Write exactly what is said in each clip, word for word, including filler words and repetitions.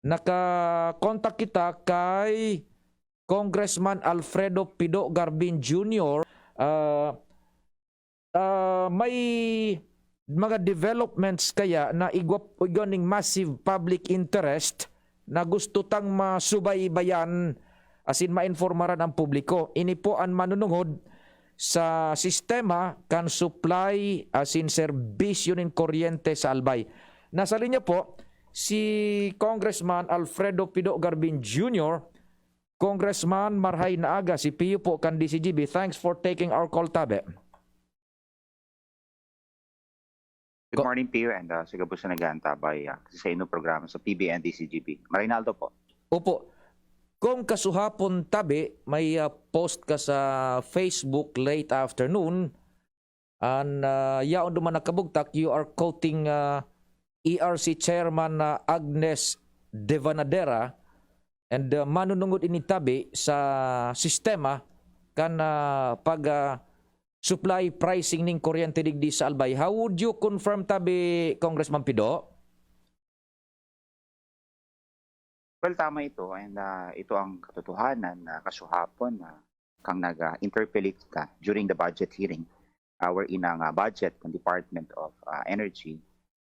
Naka-contact kita kay Congressman Alfredo Pido Garbin Junior. Ah, ah, may mga developments kaya na igwa, igwa ning massive public interest na gusto tang masubaybayan asin mainformaran ang publiko. Ini po an manunungod sa sistema kan supply asin serbisyo nin kuryente sa Albay. Nasa linya po si Congressman Alfredo Pido Garbin Junior. Congressman, marhay na aga, si Pio po kan D C G B. Thanks for taking our call, tabi. Good Ko- morning, Pio, and uh, sa gabos na nag-aantabay uh, sa inyo programa sa P B N D C G B. Marinaldo po. Opo. Kung kasuhapon tabi, may ah, post ka sa Facebook late afternoon, and ah, yaon duman nakabugtak, you are quoting ah, E R C Chairman na Agnes Devanadera, and ah, manunungod ini tabi sa sistema kan ah, pag ah, supply pricing ning kuryente digdi sa Albay. How would you confirm tabi, Congressman Pido? Well, tama ito, and uh, ito ang katotohanan na kasuhapon na kang nag-interpellate ka during the budget hearing, uh, wherein ang uh, budget ng Department of uh, Energy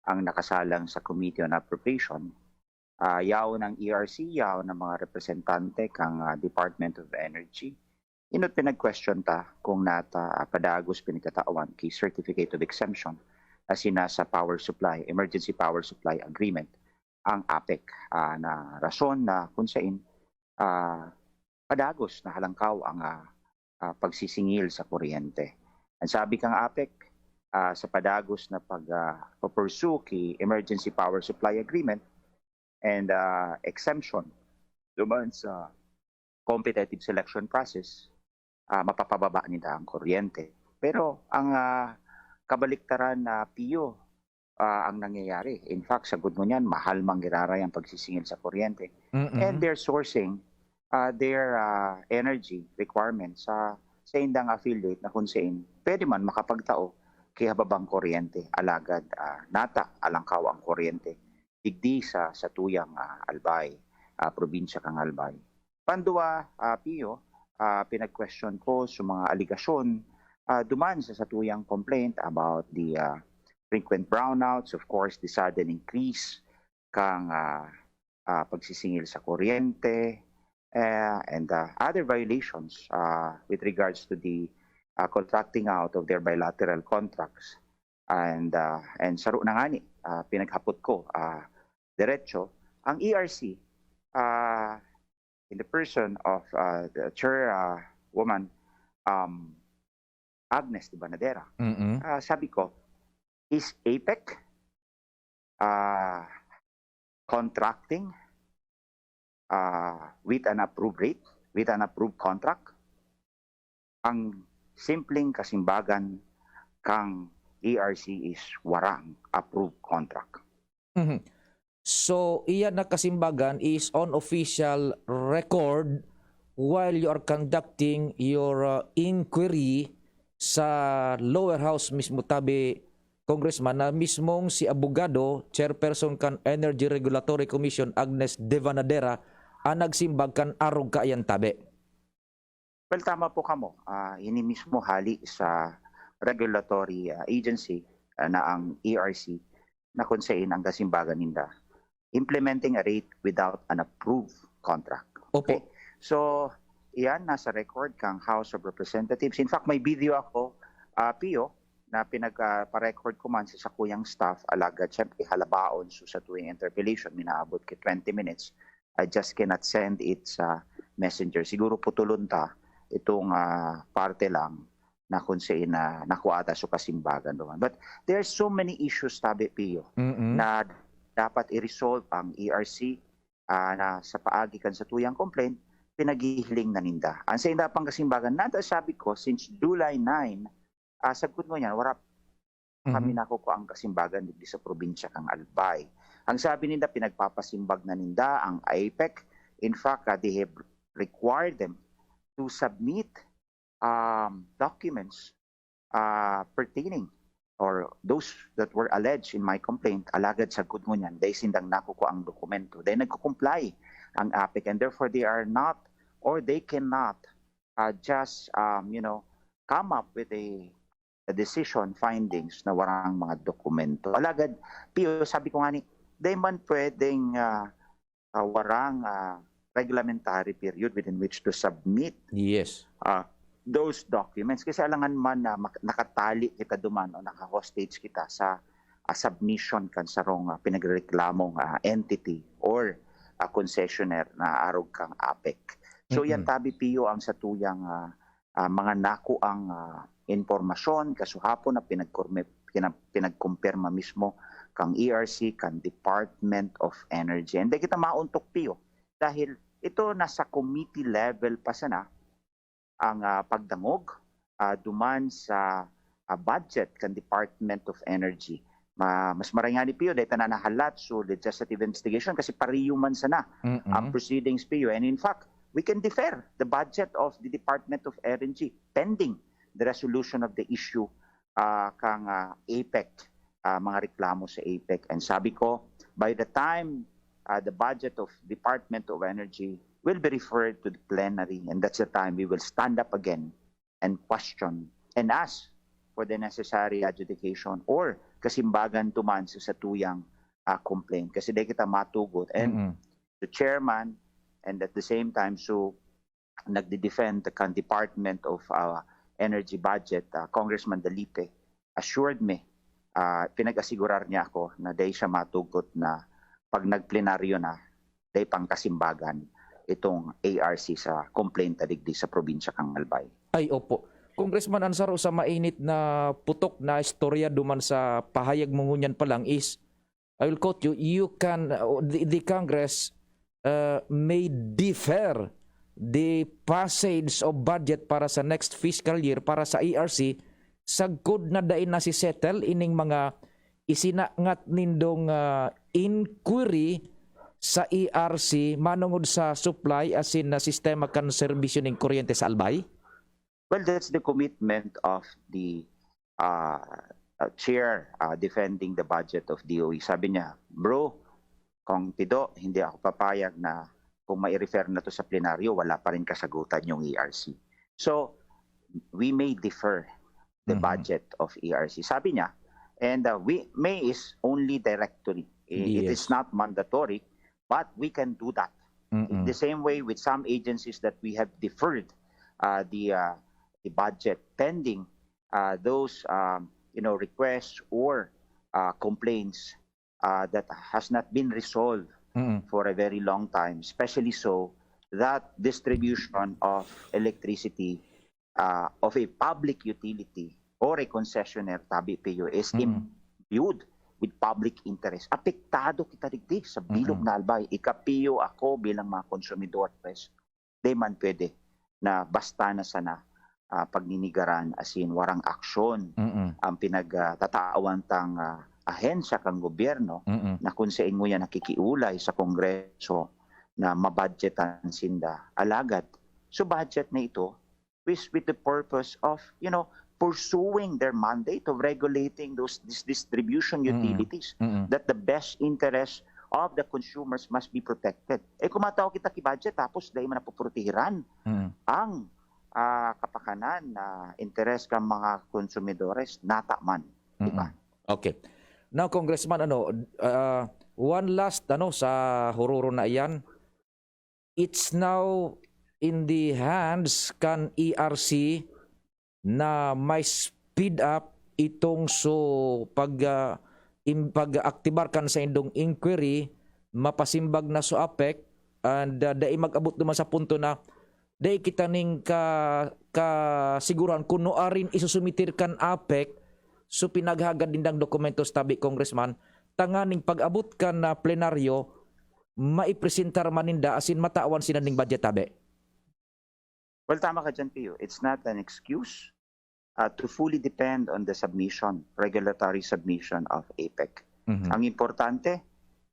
ang nakasalang sa Committee on Appropriation, uh, yaon ang E R C, yaon ang mga representante kang uh, Department of Energy. Inot pinag-question ta kung nata uh, padagos pinagkatawan ki Certificate of Exemption asin na sa power supply, emergency power supply agreement ang APEC, ah, na rason na kung sain, ah, padagos na halangkaw ang ah, ah, pagsisingil sa kuryente. Ang sabi kang APEC, ah, sa padagos na pag ah, pursue ki emergency power supply agreement and ah, exemption duman sa competitive selection process, ah, mapapababa nila ang kuryente. Pero ang ah, kabaliktaran na Pio, ah, ang nangyayari. In fact, sagod mo niyan, mahal man giraray ang pagsisingil sa kuryente. Mm-mm. And they're sourcing ah, their ah, energy requirements sa sa indang affiliate na kung saan pwede man makapagtao ki hababang kuryente, alagad ah, nata alangkaw ang kuryente digdi sa satuyang ah, Albay, ah, probinsya kang Albay. Pandua, ah, Pio, ah, pinag-question ko sa mga aligasyon ah, duman sa satuyang complaint about the ah, frequent brownouts, of course, the sudden increase kang ah, ah, pagsisingil sa kuryente, eh, and ah, other violations ah, with regards to the ah, contracting out of their bilateral contracts. And ah, and saro na ngani, ah, pinaghapot ko ah, diretso, ang E R C ah, in the person of ah, the chairwoman, um, Agnes Devanadera, Mm-mm. ah, sabi ko, is APEC ah, contracting ah, with an approved rate, with an approved contract, ang simpleng kasimbagan kang E R C is warang approved contract. Mhm. So, iyan na kasimbagan is on official record while you are conducting your uh, inquiry sa lower house mismo, tabi, Congressman, na mismong si abogado, chairperson kan Energy Regulatory Commission, Agnes Devanadera, ang nagsimbag kan arog kaiyan, tabi. Well, tama po kamo. Ah, ini mismo hali sa regulatory ah, agency ah, na ang E R C na kung saan ang kasimbagan ninda implementing a rate without an approved contract. Opo. So, iyan nasa record kang House of Representatives. In fact, may video ako, ah, Pio, na pinagpa-record ko man sa sakuyang staff, alagad siyempre halabaon so sa tuwing interpellation, minaabot ki twenty minutes. I just cannot send it sa messenger. Siguro putulon ta itong ah, parte lang na kung saan na nakuha ta so kasimbagan duman. But there are so many issues, tabi, Pio, Mm-mm. na dapat i-resolve ang E R C ah, na sa paagi kan satuyang complaint, pinaghihiling na ninda. Ang sa inda pang kasimbagan, nata sabi ko, since July nine, ah, sagot mo yan, wala kami Mhm. nakukuha ang kasimbagan digdi sa probinsya kang Albay. Ang sabi ninda, pinagpapasimbag na ninda ang APEC. In fact, ah, they have required them to submit um, documents uh, pertaining or those that were alleged in my complaint, alagad sagkod ngunyan, dai sindang nakukuha ang dokumento. Dai nagko-comply ang APEC, and therefore they are not, or they cannot, uh, just, um, you know, come up with a, a decision, findings na warang mga dokumento. Alagad, Pio, sabi ko nga ni, dai man pwedeng, ah, ah, warang, ah, reglementary period within which to submit, Yes. ah, those documents. Kasi alangan man na mak- nakatali kita duman o naka-hostage kita sa, ah, submission kan sarong, ah, pinagreklamong, ah, entity or, ah, concessionaire na arog kang APEC. So, yan, Mm-mm. tabi, Pio, ang satuyang, ah, ah, mga nakuang, ah, impormasyon, kasuhapon na pinagkurme- pina- pinagkumpirma mismo kang E R C, kang Department of Energy. And di kita mauntok, Pio, dahil ito nasa committee level pa sana ang, ah, pagdangog, ah, duman sa, ah, budget kan Department of Energy. Ma- mas maray nga ni, Pio, dahil ta na nahalat so legislative investigation kasi pariyo man sana Mm-mm. ang proceedings, Pio. And in fact, we can defer the budget of the Department of Energy pending the resolution of the issue, ah, kang, ah, APEC, ah, mga reklamo sa APEC. And sabi ko, by the time, ah, the budget of Department of Energy will be referred to the plenary, and that's the time we will stand up again and question and ask for the necessary adjudication or kasimbagan duman sa satuyang, ah, complaint. Kasi di kita matugot. And Mm-mm. the chairman, and at the same time, so nagde-defend kan Department of, ah, Energy budget, ah, Congressman Dalipe, assured me, ah, pinag-asigurar niya ako na dai siya matugot na pag nagplenaryo na, dai pangkasimbagan itong A R C sa complaint na digdi sa probinsya kang Albay. Ay, opo. Congressman, ang saro sa mainit na putok na istorya duman sa pahayag mo ngunyan pa lang is, I will quote you, you can, uh, the, the Congress uh, may defer the passage of budget para sa next fiscal year para sa E R C, sagkod na dai na si settle ining mga isinangat nindong, ah, inquiry sa E R C manungod sa supply asin na sistema kan serbisyo ning kuryente sa Albay? Well, that's the commitment of the, uh, uh, chair, uh, defending the budget of D O E. Sabi niya, "Bro, Kong Pido, hindi ako papayag na kung mai-refer na to sa plenaryo, wala pa rin kasagutan yung E R C." So, we may defer the Mhm. budget of E R C. Sabi niya, and, uh, we may is only directory. I- It is Yes. not mandatory, but we can do that. Mm-mm. The same way with some agencies that we have deferred, uh, the, uh, the budget pending, uh, those, um, you know, requests or, uh, complaints, uh, that has not been resolved Mm-mm. for a very long time, especially so that distribution of electricity, uh, of a public utility or a concessionaire, tabi, Pio, is Mm-mm. imbued with public interest. Apektado kita digdi sa bilog Mm-mm. na Albay. Ika, Pio, ako bilang mga konsumidores, di man pwede na basta na sana, ah, pagninigaran, asin warang aksyon Mm-mm. ang pinagtatawan tang, ah, ahensya kang gobyerno Mm-mm. na kung sa inyo yan nakikiulay sa Kongreso na mabudgetan sinda. Alagad, so budget na ito is with the purpose of, you know, pursuing their mandate of regulating those dis- distribution Mm-mm. utilities Mm-mm. that the best interest of the consumers must be protected. Eh, kung matao kita ki budget, tapos dahil man napuprotehiran Mm-mm. ang, ah, kapakanan na interes kan mga konsumidores, nata man. Di ba? Mm-mm. Okay. Now, Congressman, ano, uh, one last, ano, sa hururon na iyan, it's now in the hands kan E R C na may speed up itong so pag, ah, im- pag-aktibar kan sa indong inquiry, mapasimbag na so APEC, and, ah, dai mag-abot duman sa punto na dai kita ning ka, kasiguruhan kung nuarin isusumitir kan APEC so pinaghagad nindang dokumentos, tabi, Congressman, tanganing pag-abot kan na plenaryo, maipresentar man ninda asin matawan sina ning budget, tabi. Well, tama ka dyan, Pio. It's not an excuse, uh, to fully depend on the submission, regulatory submission of APEC. Mhm. Ang importante,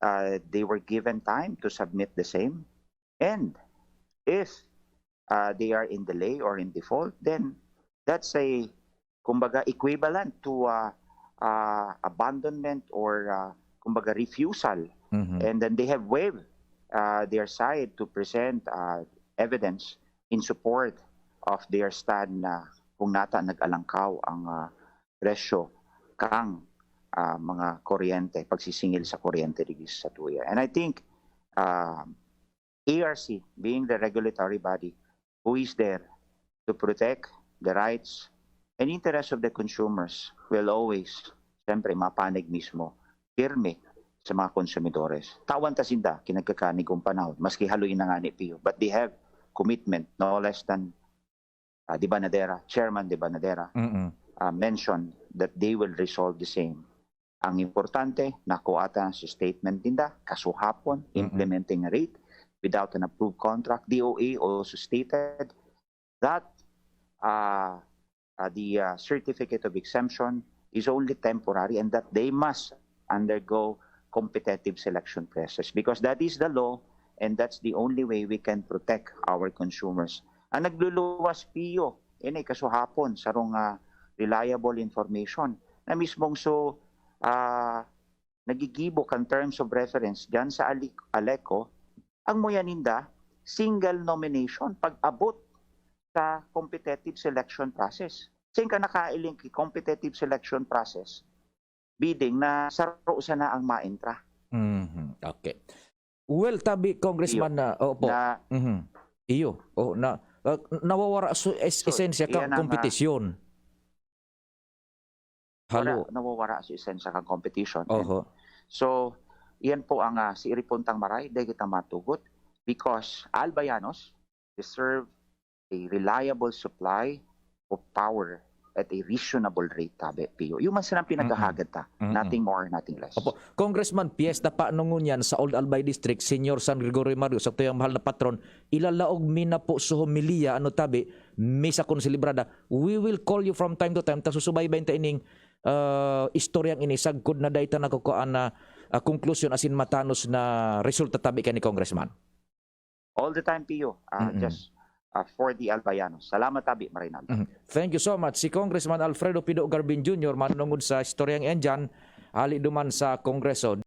uh, they were given time to submit the same. And if, uh, they are in delay or in default, then that's a, kumbaga, equivalent to, uh, uh, abandonment or, uh, kumbaga, refusal. Mhm. And then they have waived uh, their side to present uh, evidence in support of their stand na kung nata nag-alangkaw ang uh, presyo kang uh, mga kuryente, pagsisingil sa kuryente digdi sa satuya. And I think uh, A R C, being the regulatory body who is there to protect the rights and interests of the consumers, will always, siyempre, mapanig mismo, pirmi sa mga konsumidores. Tawan ta sinda, kinagkakanig kong panahon, maski haloy na nga ni Pio. But they have commitment, no less than uh, De Banadera, Chairman De Banadera, Mm-mm. uh, mentioned that they will resolve the same. Ang importante, nakuha ta sa statement ninda, kasuhapon, Mm-mm. implementing a rate without an approved contract. D O A also stated that uh, uh, the uh, certificate of exemption is only temporary and that they must undergo competitive selection process because that is the law and that's the only way we can protect our consumers. Ang nagluluwas, Pio, ini kasuhapon, sarong ah, reliable information na mismong so ah, nagigibo kan terms of reference diyan sa Ali- Aleco, ang muya ninda, single nomination pag-abot sa competitive selection process. Saan ka nakailing ki competitive selection process? Bidding na saro sana ang maentra. Mhm. Okay. Well, tabi, Congressman, na, opo. Na Mhm. Iyo. Oh, na, uh, nawawara so es- So, esensya iyan ka ang, competition. wala, Halo. Nawawara sa esensya kang competition. Oho. So, iyan po ang uh, si Iripontang Maray, dahil kita matugot because Albayanos deserve a reliable supply of power at a reasonable rate, tabi, Pio. Yung man silang pinaghahagad ta. Mm-mm. Nothing more, nothing less. Opo. Congressman, piyesta pa ngunyan sa Old Albay District, Señor San Gregorio Mario, sa tuyang mahal na patron, ilalaog mi na po sa homilya, ano tabi, misa kon selebrada. We will call you from time to time, ta susubaybayan ta ining ah, istoryang ini, sagkod na dai ta nakukuhaan na ah, konklusyon asin matanos na resulta tabi kani Congressman. All the time, Pio. Uh, Mm-mm. Just uh, for the Albayanos. Salamat, tabi, Marinal. Mhm. Thank you so much. Si Congressman Alfredo Pido Garbin Junior manunungod sa istoryang yan dyan, hali duman sa Kongreso.